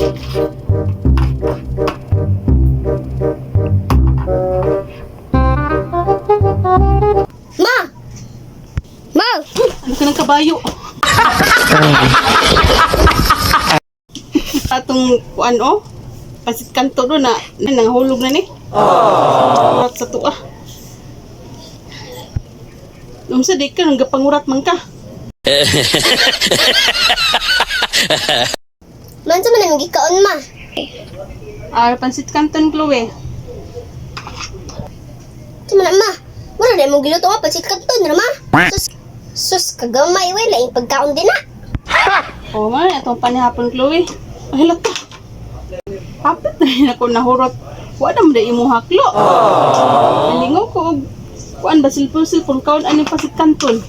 Ma! Ma! Ano ka ng kabayo? Atong kuan oh. Pasit kanto do na nanghulog na ni. Urat sa tuwa. Unsa di ka nang gapangurat man ka? Man sa man ang gikaon, ma. Ah, pansit kanton, Chloe. Sa man ma. Mura na imong giluto nga pansit kanton ra ma. Sus, sus kagamay we laing pagkaon din na. Oh, man, atong panihapon, Chloe. Ay, lata. Kapit na rin ako nahurot. Wa na mo na imo haklo. Nalingaw ko og kuan ba silpon-silpon kaon ani pasit kanton.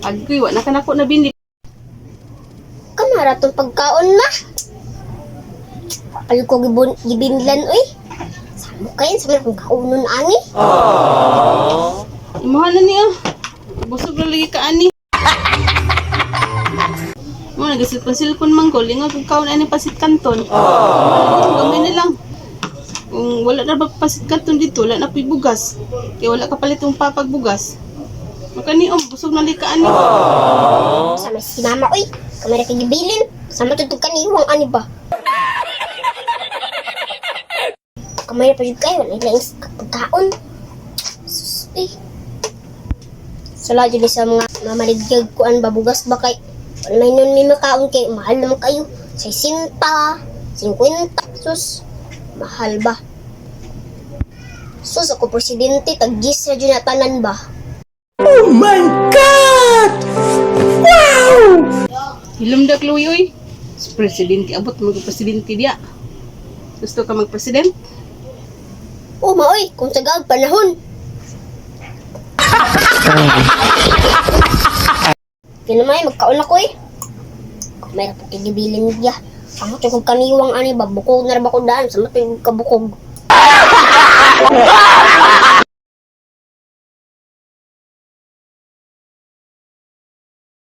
Agoy, wa na kanako na bindi. Kanara tong pagkaon, ma. Kapal ko gibon gibinlan oy. Samo kayo sa man akong kaunon ani. Imuha na niya. Busog na lagi ka ani. Mo nagasilpon-silpon man ko, lingaw kung kaon ani pasit kanton. Gamay na lang. Kung wala na ba pasit kanton dito, wala na po'y bugas. Kaya wala ka palit yung papagbugas. Makani om, busog na lagi ka ani. Sama si mama oy. Kamara kay gibilin. Sama tutug kaniwang ani ba. Kamay pa jud kayo wala laing pagkaon. Sus, uy. Sala jud ni sa mga mamaligyag kuan ba bugas ba kay wala may nun may makaon kay mahal naman kayo. 60, 50, sus. Mahal ba? Sus, ako presidente, tag-gis ra jud na tanan ba? Hilom da Chloe oy. Sa presidente abot mag presidente diya. Gusto ka magpresident? Oh, maoy, kung tagag panahon. Kinamay, magkaon ako eh. Kamay na pagkigibilin niya. Ang ito kong kaniwang ani ba, bukog na rin ba ko daan, sa matoy kabukog.